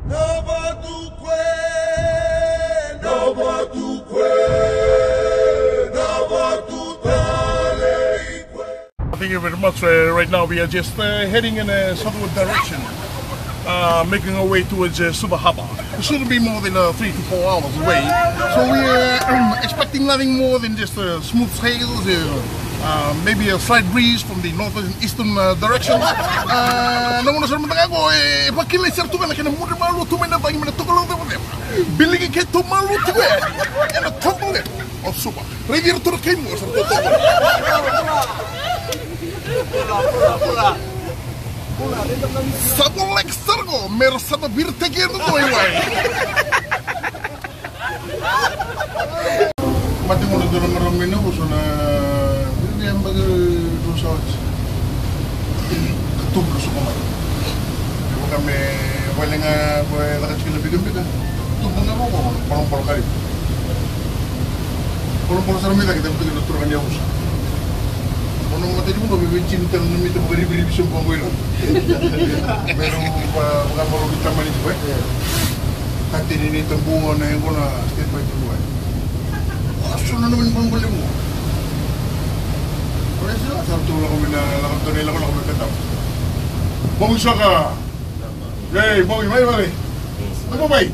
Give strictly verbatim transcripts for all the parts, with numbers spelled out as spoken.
Thank you very much. Uh, right now we are just uh, heading in a southward direction, uh, making our way towards uh, Suva Harbour. It shouldn't be more than uh, three to four hours away. So we are um, expecting nothing more than just uh, smooth sails, uh, uh, maybe a slight breeze from the northern eastern uh, direction. Uh, na gauna sara mada ga qo, e vakilai sara tu ga na kena mudre malua tu mai na cagi mai na tokalau cevaceva. Biligi keitou malua tiko yani ena tokalau o Suva. Raici iratou na kai mua, sa ratou toka. Sa voleka sara qo me ra sa na viritaki ena dua i wai. Mate gona dua na marama mai na uso na viria baki dua sa oti. Ka tubu na suka mai. Me vaka me vale ga ko e caka tiko na bikabika. Tubu ga vaka, bolobolo kari. Bolobolo sara mai cake, tabu tiko na turaga ni yavusa. Ono matani muno me veitini tale na mita vakarivirivi sobu vaqo i lalo. Me rau vakamalo ni tamani tiko e. Katini ni tabu na yaqona step by step. Oso na nomuni bolobolo levu. Ore sila sa ratou lako mai na lako tona i lakolako mai Katavu. Bogi Soka. Ei, bogi, mai vale. Mai, mai.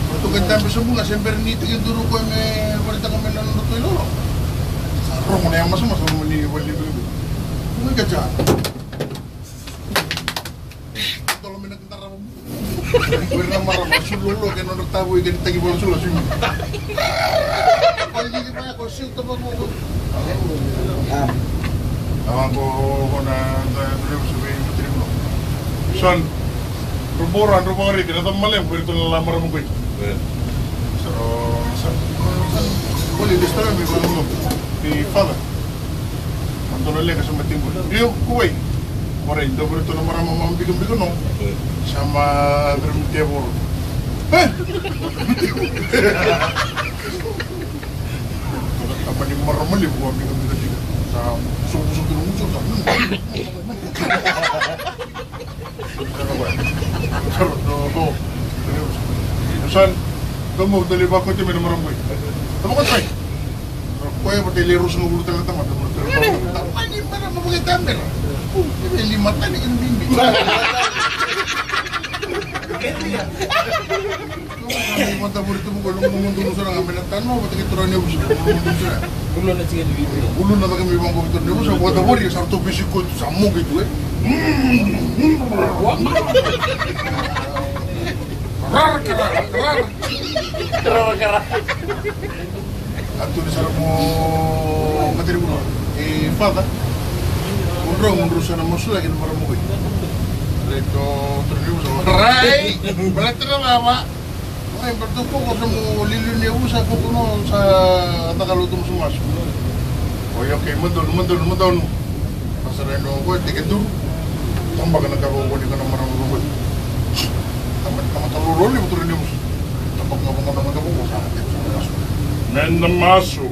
Ratou qai dabe sobu ga se bera ni tiki duru koya me vakaraitaka mai na nodratou ilolo. Sa rogo na yamasamasa loma ni vale ni bikabika. Bogi ka ja. Tolo mai na Oi na marama su lolo ke nona tavoi ke ni taki vala su la sumi. Ko lili vaya ko siu tava ko. Awa ko ko na da dre su ve matri mo. Son. Robora robora ke na ta male ko to la marama ko. Saro saro. Ko le destara mi ko mo. Ni fala. Dua na leqa sa mate qo. Io, kuwai. Korai, dua vei iratou na marama ma bikabika no. Sa ma vira mi tevoro. E! Tamani marama levu a bikabika tiko. Sa sokusoku na gusu sa. Sa, sa, sa, sa, sa, Koya vata e le ruasagavulu tale na tamata. Tamani marama vakaitabe ra. E vei lima tani kina bibi. Mata vori tubu ko loma mo donu sara ga me na tano vata kei turaga ni yavusa. Uluna caka mai vaqo vei turaga ni yavusa vata vori sa ratou visi kotu sa moqe tu e. Rara, rara, rara. A tu ni sara mo materi vunau. E fata. Mo drau, mo drau sa na masulaki na marama qo. Raito, turu ni uso. Rai! Baleta na vava. Oi, baleta ko ko sa mo liuliu ni uso ko ko no sa takalo tu masu masu. Oi, okay, madonu, madonu, madonu. Pasara eno ko teke duru. Tambaka na kava ko ni kana marama ko. Tama, tama talo roli mo turu ni uso. Tambaka na kava ko sa. Mena masu.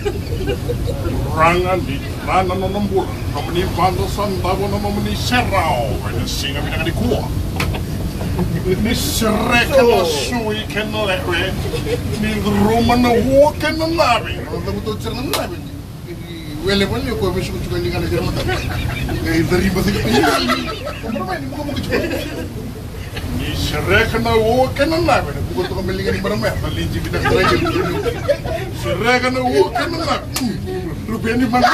Turaga ni na na nona bula, nomuni vada sa davo na nomuni serau ena siga vinaka nikua. Ni sereka na sui kei na lewe, ni curuma na ua kei na nave. Wele vale ko me sukusuka liga na kira mata. Qai cariba cake. Ni mukamuka tiko. Ni sereka na ua kei na nave, na buka toka me liga ni marama ya, na liji vinaka tara ya. Sereka na ua kei na nave. Rubeni mana.